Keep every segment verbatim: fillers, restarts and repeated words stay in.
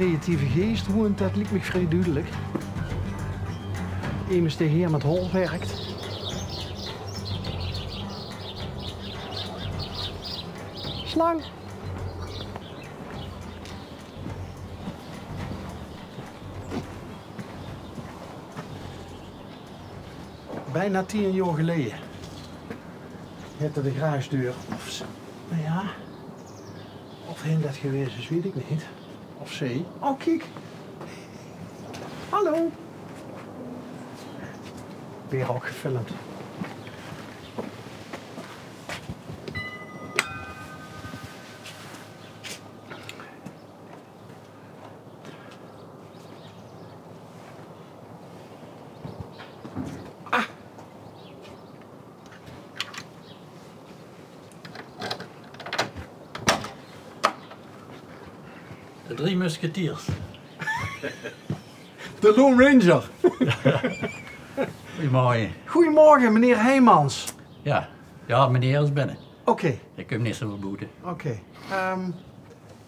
Creatieve geest woont, det liek mich vrie dudelik. Emes dae hie mit holt wirk. Slang. Bienao tieën jaor geleje haet 'r de garage deur, of ze, noe jao, of hae det gewaes is, weit ich neet. Of ze. Oh, kiek. Hallo. Weer ouch gefilmp. De Drie Musketiers. De Lone Ranger. Goeiemorge. Goeiemorge, meneer Heijmans. Ja, ja, meneer is binne. Oké. Ik kum neet zoväöl boete. Oké. Ehm,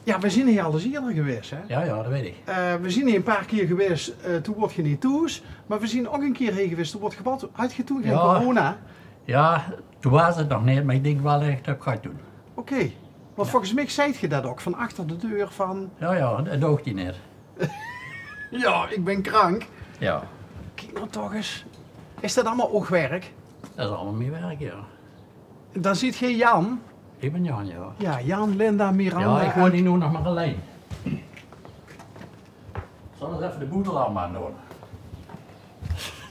ja, we zien hie al ins ierder gewaes, hè? Ja, ja, det weit ik. Eh, we zien hie ein paar kier gewaes, eh, toen waort ge neet thoes. Maar we zien ouch ein kier hie gewaes, toen waort ge wat, had ge toen gein corona? Ja, toen waas het nog neet, maar ik dink waal det ik het heb gehad toen. Oké. Want volges mich zeet ge det ouch van achter de deur van... Ja, ja, det doog die neet. Ja, ik bin krank. Ja. Kiek noe toch ins. Is det allemaol oog werk? Det is allemaol mien werk, ja. Dan zeet ge Jan. Ik bin Jan, ja. Ja, Jan, Linda, Miranda. Ja, ik woon hie noe nog maar allein. Zal ins effe de boedelalarm aandoon.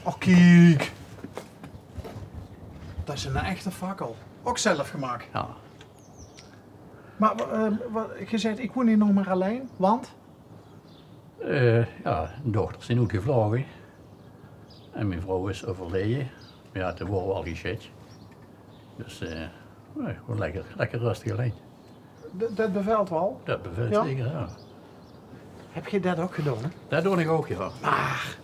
Och, kiek. Det is ein echte fakkel. Ouch zelf gemaak. Ja. Maar, eh, wat, ge zeet, ik woon hie nog maar allein, want? Eh, ja, de dochters zien oetgevloge. En mien vrouw is euverleje. Ja, toen wore we al gesjeit. Dus, eh, nee, gewoon lekker, lekker rustig allein. Det, det bevelt waal? Det bevelt zeker, ja. Heb ge det ouch gedaon? Det doon ik ouch, ja. Maar,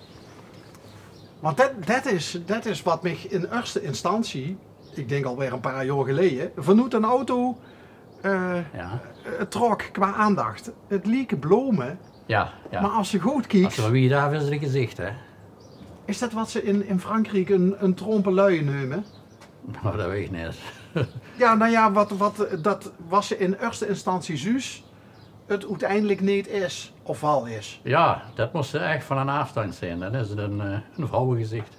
want det, det is, det is wat mich in eerste instantie, ik dink alweer ein paar jaor geleje, vanoet ein auto, eh, eh, trok qua aandacht. Het lieke blome. Ja, ja. Maar as ze good kieks... As ze wie dao is, het gezicht, hè? Is det wat ze in, in Frankriek ein, ein trompe l'œil neume? Nou, det weit ik neet. Ja, noe ja, wat, wat, det wat ze in eerste instantie zuus, het oeteindelik neet is, of waal is. Ja, det mós ze ech van ein aafstand zien. Dan is het ein, eh, ein vrouwegezicht.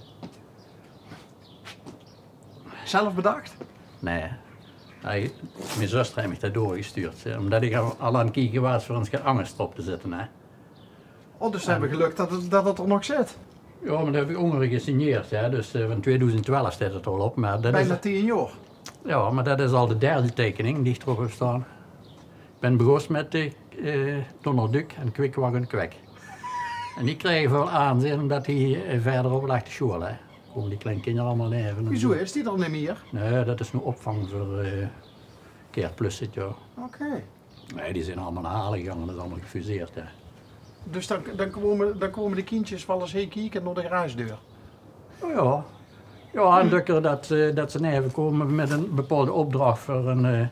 Zelf bedacht? Nee. Hey, mien zuster haet mich det doorgestuurd, hè, omdat ik al, al aan het kieke waas veur ins get angers d'rop te zitte, hè. Oh, dus ze hebbe geluk det het, det het er nog zit. Ja, maar det heb ik ónger gesigneerd, hè. Dus, eh, van tweeduizend twelf steit het al op, maar det is... Bienao tieën jaor. Ja, maar det is al de derde teikening die ik d'rop heb staon. Ik bin begós met de, eh, Donald Duck en Kwik Kwak en Kwek. En die krege väöl aanzeen, omdat die, eh, verderop lag te sjoele, hè. Kómme die klein kinder allemaol neve en... Wieso zo. Is die dan neet mier? Nee, det is noe opvang veur, eh, Keert Plus dit jaor. Oké. Nee, die zien allemaol nao Halle gegange, det is allemaol gefuseerd, hè. Dus dan, dan kómme, dan kómme de kindjes waal ins hie kieke nao de garagedeur? Oh ja. Ja, en dökker det, eh, det ze neve kómme met ein bepaalde opdrach veur ein, eh,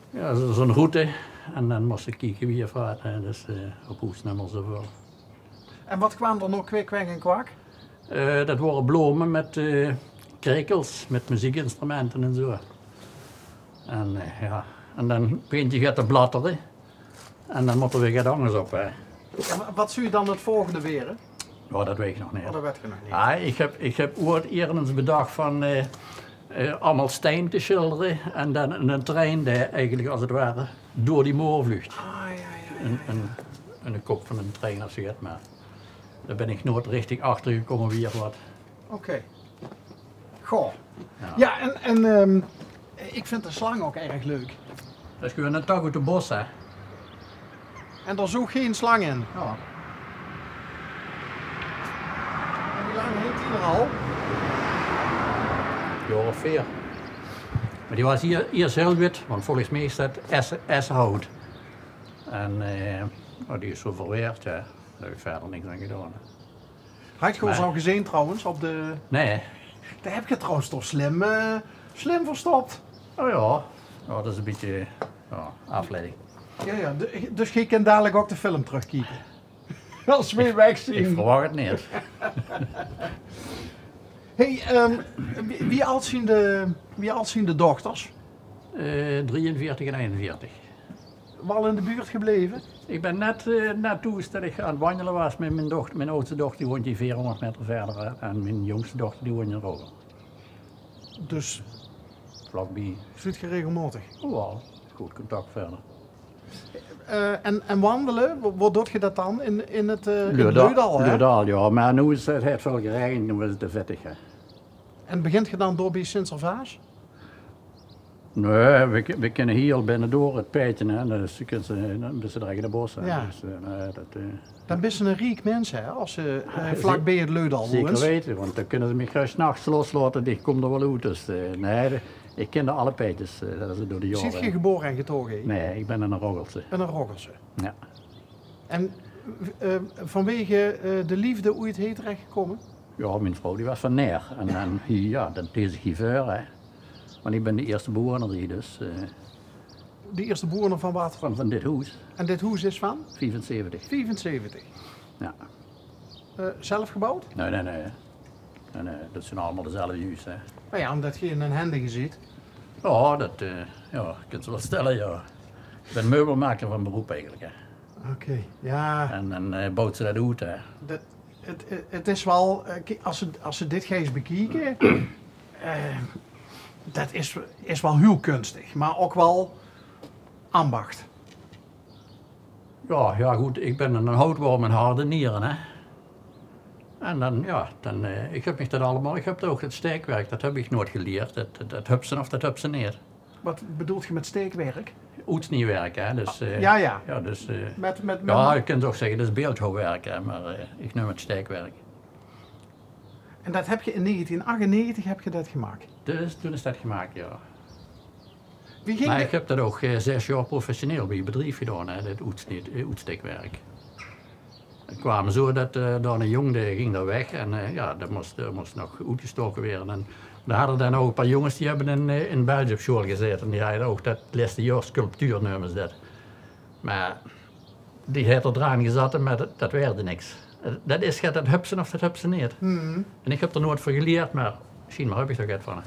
ja, zo-, zo'n route. En dan mós ze kieke wie of waat, hè. Dus, eh, op hoes nummer zoväöl. En wat kwaam er noe, Kwik, Kwek en Kwak? Eh, det wore blome met, eh, krekels, met meziekinstrumente en zo. En, eh, ja, en dan begint die get te blattere. En dan mót er weer get angers op, hè. Ja, maar wat zou dan het volgende ware? Ja, det weit ik nog neet. Oh, det weit ge nog neet. Ja, ik heb, ik heb oeats ierder ins bedach van, eh, eh, allemaol stein te sjildere en dan ein trein dae eigelik, as het ware, door die moer vluugt. Ah, ja, ja, ja, ja. Ein, ein, ein kop van ein trein of zoget, maar dao bin ik noeats richtig achter gekómme wie of waat. Oké. Goh. Ja. Ja, en, en, ehm, ik vind de slang ouch erg leuk. Det is gewoon ein tak oet de bos, hè. En dao zoog gein slang in? Ja. En wie lang hingk die d'r al? Jaor of veer. Maar die waas hie, hie hiel wit, want volges mich is det es-, eshout. En, eh, nou, die is zo verweerd, hè. Dao heb ik verder niks aan gedaon. Had ge ós al gezeen trouwens op de... Nee. Dao heb ge trouwens toch slim, eh, slim verstop. Oh ja. Ja, det is ein bietje, ja, aafleiding. Ja, ja, du-, dus geej kint dalik ouk de film trökkieke. As weej weg zien. Ik verwach het neet. Hey, ehm, wie, wie ald zien de, wie ald zien de dochters? Eh, drieënveertig en eenenveertig. Waal in de buurt gebleve? Ik bin net, eh, net thoes det ik aan het wanjele waas mit mien dochter, mien oudste dochter, die woont hie veerhonderd meter verder, hè, en mien jóngste dochter, die woont in Roggel. Dus vlakbie. Zuut geej regelmaotig? Jawaal, good contact verder. Eh, en, en wandele, wo, wo doot geej det dan? In, in het, eh, in Leudal, hè? Leudal, ja. Maar noe is het, het väöl geregend, noe is het te vettig, hè. En begint geej dan dao bie Sint-Servaas? Nee, we, we kinne hiel binne door het paedje, hè. Dus je kunt ze, dan bist se direct in de bos, hè. Ja. Dus, eh, nee, det, eh, Dan bist se een riek mins, hè, as se, eh, vlakbij het Leudal woont. Zeker weten, want dan kunne ze mich gerust 's nachs loslaote, ik kom er wel oet. Dus, eh, nee, de, ik kin alle paedjes, eh, det is door de jaren. Ziet geej gebore en getoge hie? Nee, ik bin een Roggelse. Een Roggelse. Ja. En, eh, vanwege, eh, de liefde oeit hie terechtgekomen? Ja, mien vrouw die waas van Neer. En, en hie, ja, det deej zich hie veur, hè. Want ik bin de eerste bewoner hie, dus, eh, De eerste bewoner van wat? Van, van dit hoes. En dit hoes is van? Viefenzeventig. Viefenzeventig. Ja. Eh, zelf gebouwd? Nee, nee, nee. Nee, nee, det zien allemaal dezelfde huus, hè. Nou ja, omdat geej een hendige ziet. Ja, det, eh, ja, kunt ze wel stelle, ja. Ik bin meubelmaker van beroep eigenlijk, hè. Oké, ja. En dan, eh, bouwt ze det oet, hè. Det, het, het, het is wel, eh, ki-, as se, as se dit geis bekieke, eh, det is, is wel hiel kunstig, maar ouk wel ambacht. Ja, ja, good, ik bin een houtworm in hart en nieren, hè. En dan, ja, dan, eh, ik heb mich det allemaal, ik heb ouk het steekwerk, det heb ik noeit gelierd. Det, det, det höbs se of det höbs se neet. Wat bedoelt geej met steekwerk? Oetsniewerk, hè. Dus, eh, ja, ja. Ja, dus, eh, met, met, ja, met je kunt ouk zegge, det is beeldhouwwerk, hè, maar, eh, ik neum het steekwerk. En det heb geej in negentien achtennegentig heb geej det gemaak? Dus toen is det gemaak, ja. Wie ging Maar det? Ik heb det ouk, eh, zes jaar professioneel bie het bedrief gedaon, hè, det oetsnie-, eh, oetsteekwerk. Het kwaam zo det, eh, dao een jóng, dae ging dao weg en, eh, ja, det mós, det mós nog oetgestoke waere. En dao hadde dan ouk een paar jónges, die hebbe in, eh, in België op school gezaete. Die hadde ouk det leste jaar sculptuur, neume ze det. Maar die haet er draan gezatte, maar det, det waerde niks. Eh, det is get, det höbs se of det höbs se neet. En ik heb er noeit veur gelierd, maar misschien maar heb ik er get van, hè.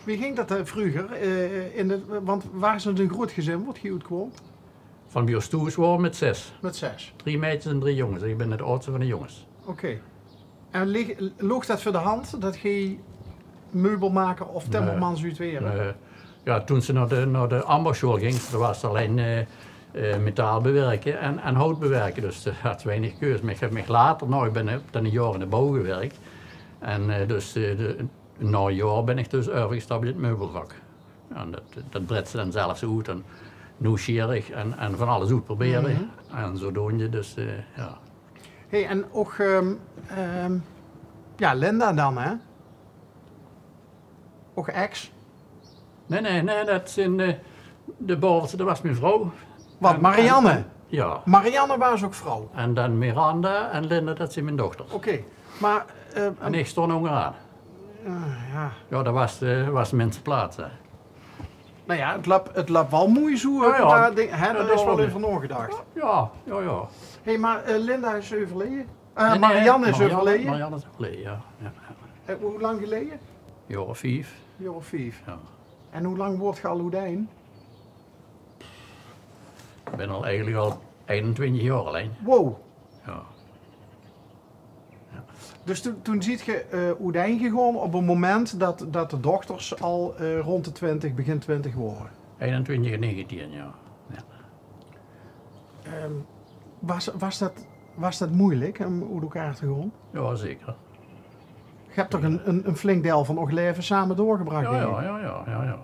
Wie ging det, eh, vreuger? Eh, in de, want waas het een groeit gezin, wo geej oetkoom? Van bie ós thoes wore we met zes. Met zes? Drie meidjes en drie jónges. Ik bin het aadste van de jónges. Oké. En lig-, loog det veur de hand det geej meubelmaker of timmerman zoot waere? Nee. Ja, toen ze nao de, nao de ambachschool ging, dao waas allein, eh, eh, metaal bewerke en, en hout bewerke. Dus ze had weinig keus. Maar ik heb mich later, nou, ik bin, heb dan een jaar in de bouw gewerkt. En, eh, dus, eh, de, nao een jaar bin ik dus euvergestap in het meubelvak. Ja, en det, det breidt ze dan zelfs oet en nieuwsgierig en, en van alles oetprobere. En zodoende dus, eh, ja. Hey, en ouk, ehm, ehm, ja, Linda dan, hè? Ouk ex? Nee, nee, nee, det zien, eh, de baovenste, det waas mien vrouw. Wat, en, Marianne? En, ja. Marianne waas ouk vrouw? En dan Miranda en Linda, det zien mien dochters. Oké, maar, eh, en ik stond onderaan. Ah, ja. Ja, det waas, eh, waas minse plaats, hè. Nou ja, het löp, het löp wel moei zo, ja, ja. Ding, hè, ja, dao is wel euver naogedach. Ja, ja, ja. Hey, maar, eh, Linda is euverleje. Eh, nee, nee, Marianne is euverleje. Marianne is euverleje, ja. Ja, ja. Eh, hoe lang geleje? Een jaar of vief. Een jaar of vief. Ja. En hoe lang woort geej al oetein? Ik bin al eigenlijk al einentwintig jaar allein. Wow. Ja. Ja. Dus toen, toen ziet geej, eh, oetein gegaon op het moment det, det de dochters al, eh, rond de twintig, begin twintig wore? Einentwintig en negentien, ja. Ja. Ehm, waas, waas det, waas det moeilijk om oet elkaar te gaon? Ja, zeker. Geej hebt toch een, een, een flink deil van ow laeve same doorgebrach, ja, denk ik? Ja, ja, ja, ja, ja.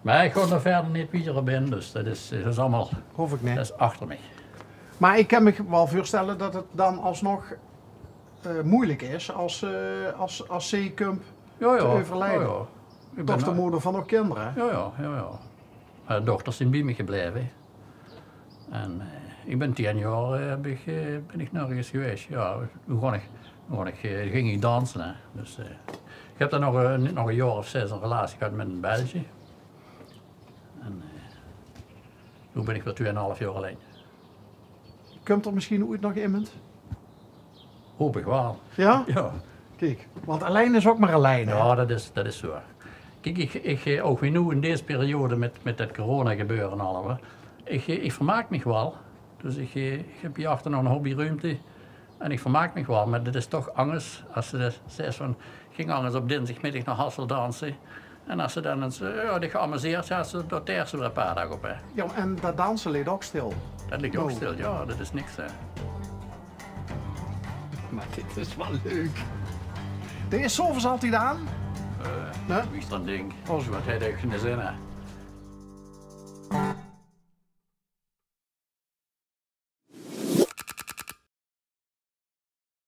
Maar ik gaon dao verder neet wiejer op in, dus det is, det is allemaal, hoef ik neet, det is achter mich. Maar ik kan mich wel veurstelle det het dan alsnog, eh, moeilijk is as, eh, as, as ze kump te euverleje. Ja, ja. Toch de moder van ow kinder, hè? Ja, ja, ja, ja. Eh, dochters zien bie mich gebleve. En, eh, ik bin tien jaar, eh, heb ik, eh, bin ik nergens gewaes. Ja, toen gaon ik, toen gaon ik, eh, ging ik danse, hè. Dus, eh, ik heb dan nog, eh, nog een jaar of zes een relatie gehad met een Belsje. En, eh, Noe bin ich weer twieënhalf jaor allein. Kump d'r mesjien oets nog emes? Hoop ich waal. Jao? Jao. Kiek, want allein is ouch mer allein, hè? Jao, det is, det is zoea. Kiek, ich, ich, eh, ouch wie noe in dees periode mit, mit det coronagebeure en alles, hè. Ich, eh, ich vermaak mich waal. Dus ich, eh, ich höb hie achter nog ein hobbyruumte. En ich vermaak mich waal, mer det is toch angers es se, se is van, ich ging angers op dinsdigmiddig nao Hasselt danse. En es se dan ins, eh, jao, dich geamuseerd höbs, dan teers se weer ein paar daag op, hè. Jao, en det danse ligk ouch stil. Det ligk ouch stil, jao, det is niks, hè. Mer dit is waal leuk. D'r is 's aoves altied aan? Eh, nae? Wie is dan dink? Oh, zoea. Waat haet hae geine zin, hè?